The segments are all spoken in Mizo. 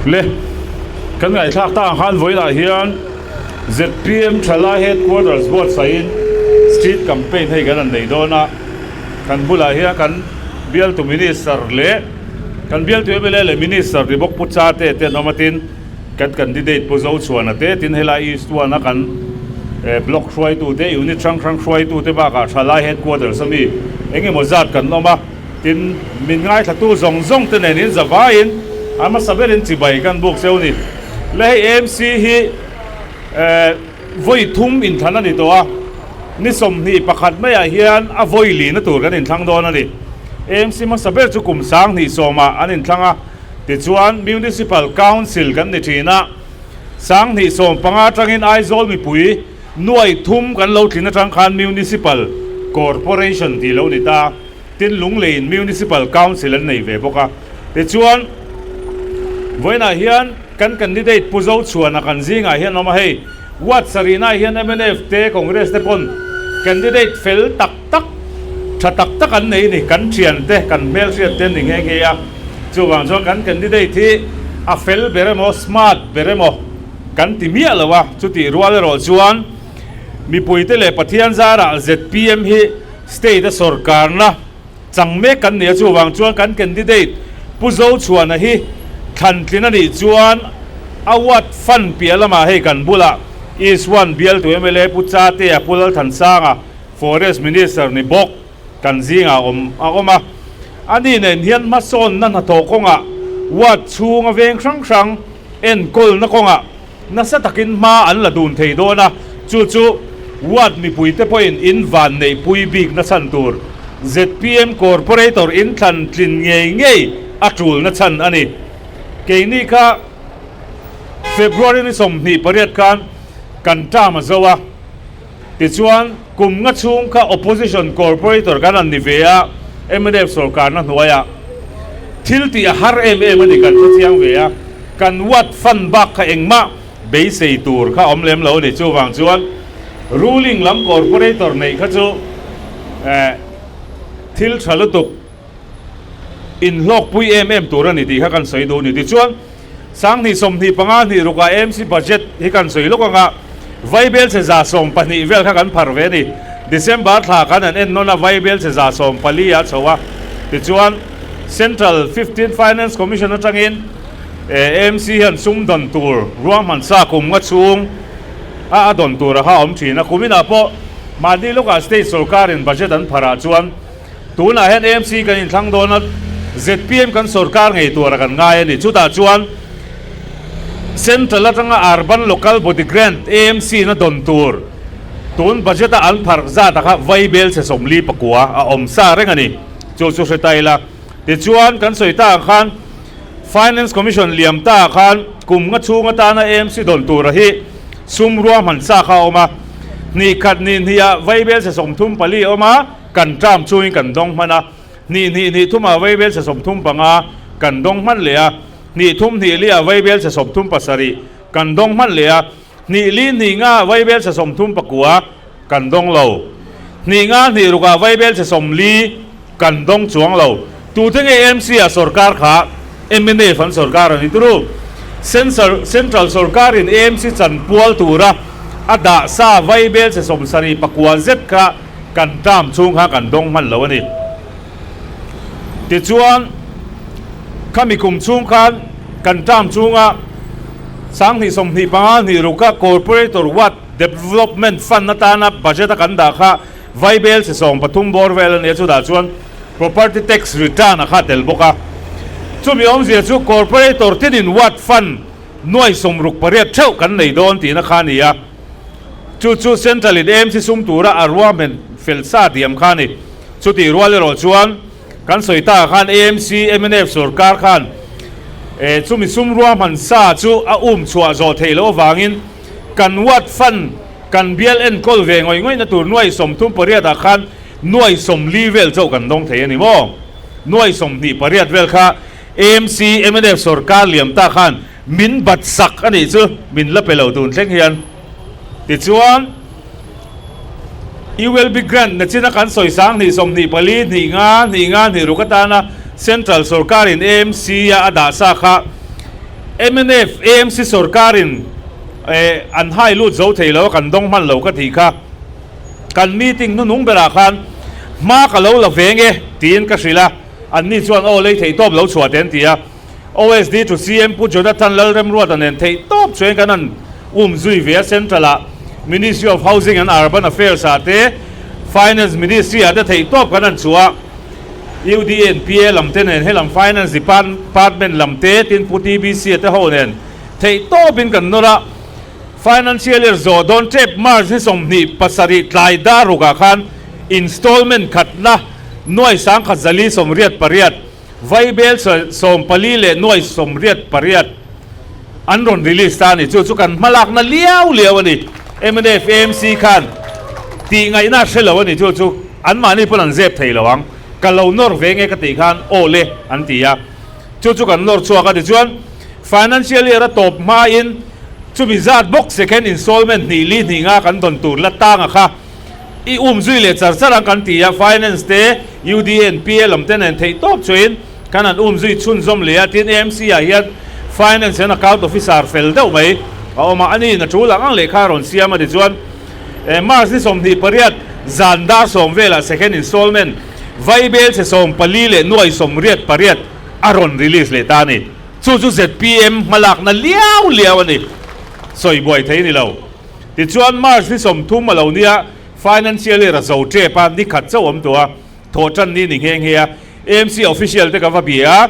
Le, kan ngaihthlak tak ang khan vawiinah hian zpm Thalai Headquarters buatsaihin Street Campaign hei kan han nei dawn a, kan bulah hian kan bialtu Minister leh kan bialtu mla leh Minister ni bawk Pu Chate te an awm a tin kan candidate Pu Zochhuana te tin helai East One a kan block hruaitu te unit hrang hrang hruaitu te bakah Thalai Headquarters ami eng emaw zat kan awm a. Tin, min ngaithlatu zawng zawng te nen in zavaiin a hmasa berin chibai kan buk cheu ni. Le hei AMC hi vawi thum inthlan a ni tawh a, ni 21 maiah hian a vawi lihna tur kan inthlang dawn a ni. AMC hmasa ber chu kum 20 sawmah an inthlang a, tichuan Municipal Council kan ni thin a, 2015 atangin Aizawl mipui nuai thum kan lo tlin atang khan Municipal Corporation tih lo ni ta. Tin Lungleiin Municipal Council an nei ve bawk a. Tichuan, vawiinah hian kan candidate Pu Zochhuana kan zingah hian awm a, hei ward sarihnaah hian mnf te Congress te pawn candidate fel tak tak, tha tak tak an nei ni, kan thian te, kan hmelhriat te an ni nghe nghe a. Chuvang chuan kan candidate hi a fel ber emaw, smart ber emaw kan ti miah lo a, chutih rual erawh chuan mipuite leh Pathian zarah zpm hi State a sorkarna chang mek kan ni a, chuvang chuan kan candidate Pu Zochhuana hi thlantlin a nih chuan a ward fund piah lamah hei kan bulah East One bialtu mla Pu Chatea Pu Lalthansanga Forest Minister ni bawk kan zingah awm a awm a, ani nen hian hmasawnna hnathawh kawngah ward chhunga veng hrang hrang enkawlna kawngah Nasa takin hma an la dun thei dawn a, chu chu ward mipuite pawhin in van neihpui bik nachhan tur zpm corporator in thlan tlin ngei ngei a tul nachhan a ni. Keini kha February ni 28 khan kan term a zo a, tichuan kum nga chhung kha opposition corporator kan han ni ve a, mnf sorkarna hnuaiah thil tih a har em em a ni kan hrechiang ve a. Kan ward fund bak kha engmah beisei tur kha awm lem lo a ni. Chuvang chuan ruling lam corporator neih kha chu thil tha lutuk inhlawkpui em em tur a ni tih kha kan sawi duh a ni. Tichuan 2025 hnih rukah AMC budget hi kan sawi lawk ang a, Vaibel che 120 vel kha kan phar ve a ni. December thla khan an en nawn a, Vaibel che 14 a chho a. Tichuan Central Fifteenth Finance Commission atangin AMC hian sum dawn tur ruahman sa kum nga chhung a a dawn tur a kha a awm thin a. Kuminah pawh mahni lawkah state sorkarin budget an pharah chuan tunah hian AMC kan inthlang dawn a, zpm kan sorkar ngei tur a kan ngai a ni. Chutah chuan Central atanga Urban Local Body Grant, AMC, na dawn tur tun budget a an pharh zat a kha vaibel chhe 49 a awm sa reng a ni. Chu chu hre ta ila. Tichuan kan sawi ta ang khan Finance Commission liam ta ah khan kum nga chhung atana AMC dawn tura hi sum ruahman sa kha a awm a. Hnih khat hnih hnih ah vaibel chhe 34 a awm a, kan term chungin kan dawng hman a. Hnih hnih hnih thum ah vaibel chhe 35 kan dawng hman leh a. Hnih thum hnih li ah vaibel chhe 37 kan dawng hman leh a. Hnih li hnih nga vaibel chhe 39 kan dawng lo. Hnih nga hnih rukah vaibel chhe 40 kan dawng chuang lo. Tute nge AMC ah sorkar kha mnf an sorkar a ni turu. Central sorkarin AMC chan pual tura a dah sa vaibel chhe 79 zet kha kan term chhung kha kan dawng hman lo a ni. Tichuan, khami kum chhung khan kan term chhunga 2025 hnih ruka Corporator Ward Development Fund atana budget a kan dah kha vaibel chhe 13 bawr vel a ni a, chutah chuan Property Tax Return a kha tel bawk a. Chumi awmzia chu Corporator tinin Ward Fund nuai 68 theuh kan nei dawn tihna kha a ni a. Chu chu Central in AMC sum tura a ruahman fel sa diam kha a ni. Chutih rual erawh chuan kan sawi takah khan AMC, mnf sorkar khan chumi sum ruahman sa chu a um chhuah zawh theih loh avangin kan ward fund kan bial enkawl ve ngawih ngawihna tur nuai 38 ah khan nuai 40 vel chauh kan dawng thei a ni maw? Nuai 28 vel kha AMC, mnf sorkar liam ta khan min bat sak a nih chu min la pe lo tun thleng hian. Tichuan, ULB Grant nachina kan sawi 2024 hnih nga hnih nga hnih ruk atana Central sorkarin AMC a a dah sa kha. Mnf AMC sorkarin an hai lut zo thei lo a, kan dawng hman lo ka tih kha. Kan meeting hnunung berah khan hma ka lo la veng e tiin ka hrilh a, anni chuan aw lei theihtawp lo chhuah te an ti a. OSD to CM Pu Jonathan Lalremruata nen theihtawp chuan kan han um zui ve a, Central ah Ministry of Housing and Urban Affairs ah te, Finance Ministry ah te theihtawp kan han chhuah a, UDA and PA lam te nen helam Finance Department lam te tin Pu TBC a te ho nen theihtawp in kan nawr a, Financial Year zawh dawn tep March ni 27 tlai dar rukah khan installment khatna nuai 1488, Vaibel 14 leh 88 an rawn release ta a ni. Chu chu kan hmalakna liau liau a ni. Mnf AMC khan tih ngaihna a hre lo a ni. Chu chu anmahni pawn an zep thei lo ang. Ka lo nawr ve nge ka tih khan aw le an ti a. Chu chu kan nawr chhuak a. Tichuan financial year a tawp hmain chumi zat bawk second installment hnih li hnih nga kan dawn tur la tanga kha I um zui leh char char ang kan ti a, Finance te, UDN, PA lam te nen theih tawp chuin kan han um zui chhunzawm leh a, tin AMC ah hian Finance and Account Officer fel deuh mai a awm a, ani in a tul ang ang lehkha a rawn siam a tichuan March ni 28 zan dar sawm velah second installment Vaibel chhe 14 leh nuai 88 a rawn release leh ta a ni. Chu chu zpm hmalakna liau liau a ni, sawi buai thei a ni lo. Tichuan March ni 30 a lo nia, Financial Year a zo tep a, ni khat chauh awm tawh a, thawh tan ni ni nghe nghe a, AMC official te ka va bia a,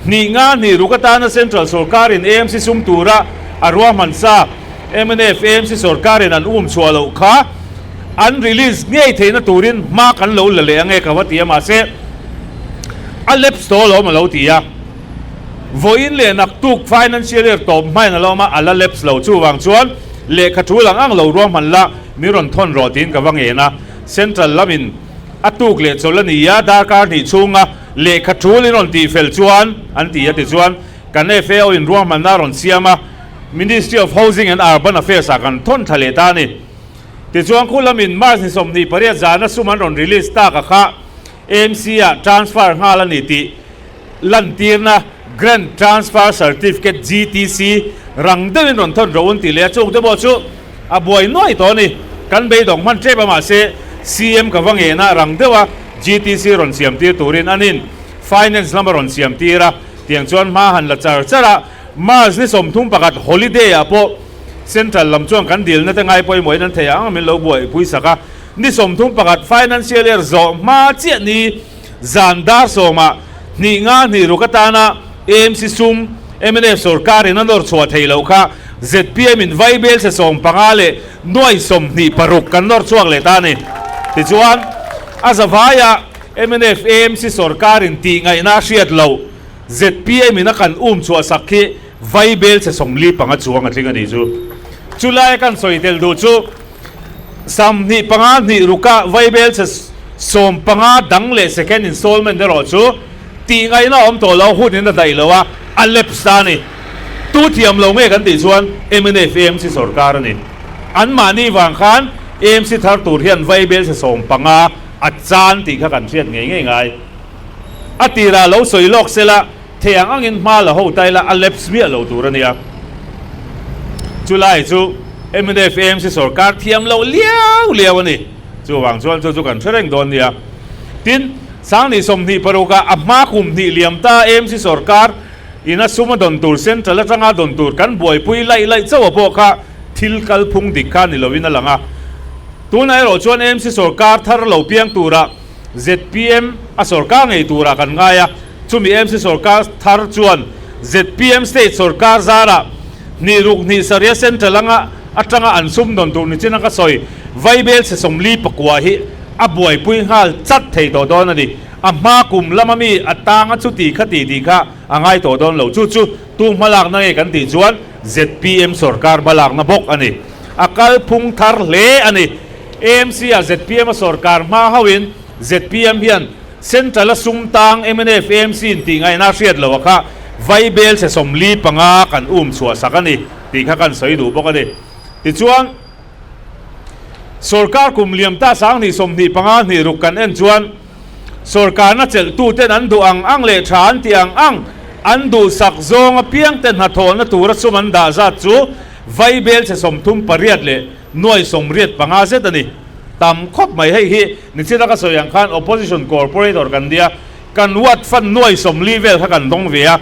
hnih nga hnih ruk atana Central sawrkarin AMC sum tura a ruahman sa mnf AMC sawrkarin an um chhuah loh kha an release ngei theihna turin hma kan lo la leh ange ka va ti a, mahse a lapse tawh alawm a lo ti a. Vawiin leh naktuk financial year tawp hmain a lo awm a, a la lapse lo. Chuvang chuan lehkha tul ang ang lo ruahman la, min rawn thawn rawh tiin ka va ngen a. Central lamin a tuk leh chawlh a ni a, darkar hnih chhunga lehkha tul in rawn tihfel chuan an ti a tichuan kan FAO in ruahmanna a rawn siam a, Ministry of Housing and Urban Affairs ah kan thawn thla leh ta a ni. Tichuan khu lamin March ni 28 zana sum an rawn release tak a kha AMC ah transfer nghal a ni tih Lantirna Grant Transfer Certificate, GTC, rang deuhin rawn thawn rawh un tih leh a chungte pawh chu a buai nuai tawh a ni. Kan beidawng hman tep a mahse CM ka va ngena rang deuha GTC rawn siam tir turin anin Finance lama rawn siam tir a, tiang chuan hma han la char char a, March ni 31 holiday ah pawh Central lam chuan kan dilna te ngai pawimawhin an thei ang min lo buaipui sak a, ni 31 Financial Year zawh hma chiah ni Zan dar sawmah hnih nga hnih ruk atana AMC sum mnf sorkarin a nawr chhuah theih loh kha zpm in Vaibel chhe 15 leh nuai 26 kan nawr chhuak leh ta a ni. Tichuan, a zavaia mnf AMC sorkarin tih ngaihna a hriat loh zpm in a kan um chhuah sak khi Vaibel chhe 45 chuang a tling a nih chu. Chulaia kan sawi tel duh chu. 25 hnih ruka Vaibel chhe 15 dang leh second installment erawh chu tih ngaihna a awm tawh lo, hun in a daih lo a, a lapse ta a ni. Tu thiam lo nge kan tih chuan mnf AMC sorkar a ni. Anmahni vang khan AMC thar tur hian Vaibel chhe 15 a chan tih kha kan hriat ngei ngei ngai. A tirah lo sawi lawk sela. Thei ang angin hma la ho ta ila a lapse miah lo tur a nia. Chulai chu mnf AMC sorkar thiam loh liau liau a ni. Chuvang chuan chu chu kan hre reng dawn nia. Tin, Sangni 26 ah a hma kum hnih liam ta AMC sorkar ina sum a dawn tur central atanga dawn tur kan buaipui laih laih chauh a pawh kha thil kalphung dik kha ni loin a lang a. Tunah erawh chuan AMC sorkar thar lo piang turah zpm a sorkar ngei turah kan ngai a. Chumi AMC sorkar thar chuan zpm state sorkar zarah hnih ruk hnih sarih central anga atanga an sum dawn tur nichin a ka sawi Vaibel chhe 49 hi a buaipui nghal chat thei tawh dawn a ni. A hma kum lama mi a tanga chuti kha ti tih kha a ngai tawh dawn lo. Chu chu tu hmalakna nge kan tih chuan zpm sorkar hmalakna bawk a ni. A kalphung thar hle a ni. AMC ah zpm a sorkar hma hauhin zpm hian Central a sum tang mnf AMC in tih ngaihna a hriat loh a kha Vaibel chhe 45 kan um chhuah sak a ni tih kha kan sawi duh bawk a ni. Tichuan, sorkar kum liam ta 2025 hnih ruk kan en chuan sorkarna chelh tuten an duh ang ang leh tha an tih ang ang. An duhsak zawng apiangte hnathawhna tura sum an dah zat chu vaibel chhe 38 leh nuai 85 zet a ni. Tam khawp mai hei hi nichina ka sawi ang khan Opposition Corporator kan nia, kan ward fund nuai 40 vel kha kan dawng ve a,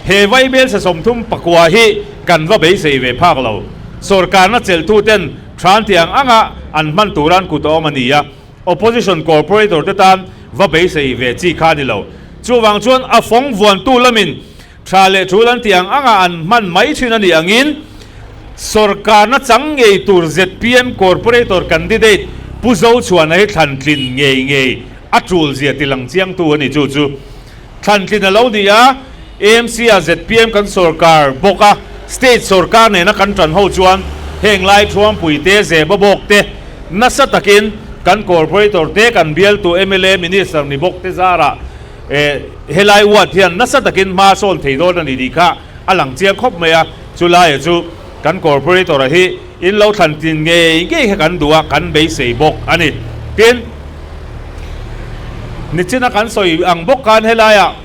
he vaibel chhe 39 hi kan va beisei ve phak lo. Sorkarna chelhtuten than tiang anga an hman turan kut a awm a ni a. Opposition Corporator te tan va beisei ve chi kha a ni lo. Chuvang chuan a fawng vuantu lamin tha leh tul an tih ang anga an hman mai thin a nih angin sorkarna chang ngei tur zpm Corporator candidate Pu Zochhuana hi thlan tlin ngei ngei a tul zia ti lang chiangtu a ni. Chu chu thlan tlin a lo ni a, AMC ah zpm kan sorkar bawk a, state sorkar nena kan tan ho chuan heng lai Thuampui te, Zebabawk te nasa takin kan corporator te, kan bialtu mla, minister ni bawk te zarah helai ward hian nasa takin hma sawn thei dawn a ni tih kha a lang chiang khawp mai a. Chulaia chu kan corporator-a hi in lo thlan tlin ngei ngei kha kan duh a, kan beisei bawk a ni. Tin, nichina kan sawi ang bawk khan helaiah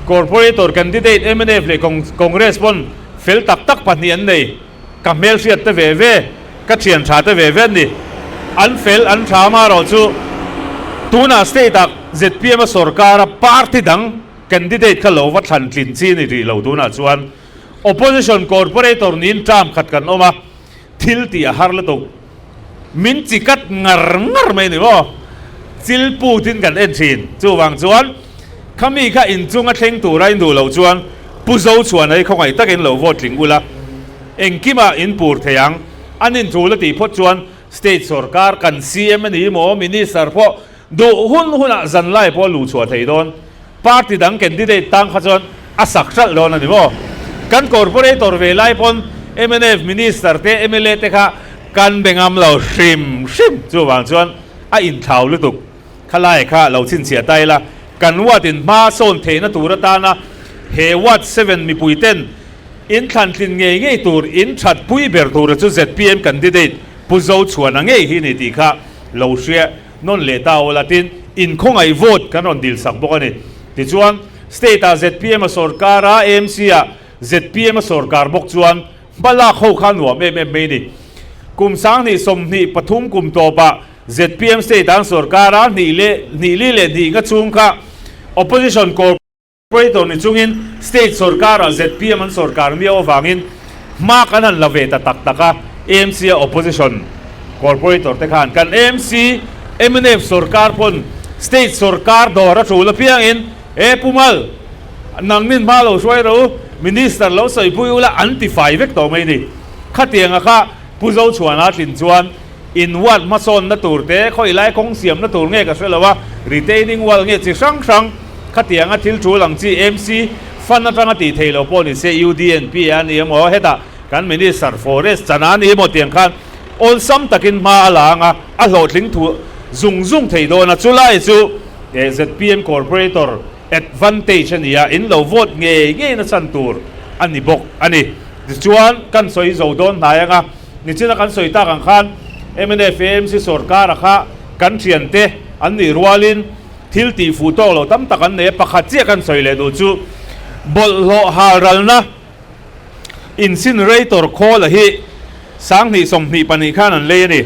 corporator candidate mnf leh Congress pawn fel tak tak pahnih an nei. Ka hmelhriat te ve ve, ka thian tha te ve ve an ni. An fel, an tha amaherawh chu tunah state-ah zpm a sorkar a party dang candidate kha lo va thlan tlin chi a ni rih lo tunah chuan. Opposition corporator niin term khat kan awm a, thil tih a har lutuk. Min chi kat ngar ngar mai ni maw? Chil putin kan en thin. Chuvang chuan khami kha inchunga thleng tura in duh loh chuan Pu Zochhuana hi khawngaih takin lo vote tling ula, engkimah in pur thei ang. An intul a tih phawt chuan State sorkar kan CM a ni maw, Minister pawh Duh hun hunah zanlai pawh a luh chhuah thei dawn. Party dang candidate tang kha chuan a sak hralh dawn a ni maw? Kan corporator ve lai pawn mnf minister te mla te kha kan be ngam lo hrim hrim. Chuvang chuan a inthlau lutuk. Khalai kha lo chhinchhiah ta ila, kan ward in hma sawn theihna tur atana he ward seven mipui ten in thlan tlin ngei ngei tur in that pui ber tura chu zpm candidate Pu Zochhuana ngei hi ni tih kha lo hria. Nawn leh ta aw la tin inkhawngaih vote kan rawn dil sak bawk a ni. Tichuan, State ah zpm a sawrkar a, AMC ah zpm a sawrkar bawk chuan hma lak ho kha nuam em em mai a ni. Kum 2023 kum tawpah zpm state ah an sawrkar a, hnih leh hnih li leh hnih nga chhung kha opposition corp. Operator ni chungin state sorkarah zpm an sorkar miau avangin hma kan han la ve ta tak tak a, AMC a opposition corporator te khan kan AMC mnf sorkar pawn state sorkar dawr a tul apiangin e Pu Mal nangnin hma lo hruai ro u, minister lo sawipui ula an ti fai vek tawh mai ni. Khatianga kha Pu Zochhuana tlin chuan In ward hmasawnna tur te, khawi lai kawng siamna tur nge ka hre lo a, retaining wall nge chi hrang hrang, khatianga thil tul ang chi MC fund atanga tih theih loh pawh ni se UDNP a ni emaw hetah kan Minister Forest chana a ni emaw tiang khan awlsam takin hma a la ang a, a hlawhtling thu zung zung thei dawn a, chulai chu zpm Corporator advantage a ni a, in lo vote ngei ngei na chan tur a ni bawk a ni. Tichuan kan sawi zo dawn hnai ang a. Nichina kan sawi tak ang khan mnf AMC sorkara kha kan thiante an nih rualin thil tih fuh tawk lo tam tak an nei a, pakhat chiah kan sawi leh duh chu bawlhhlawh halralna incinerator khawl a hi 2022 khan an lei a ni.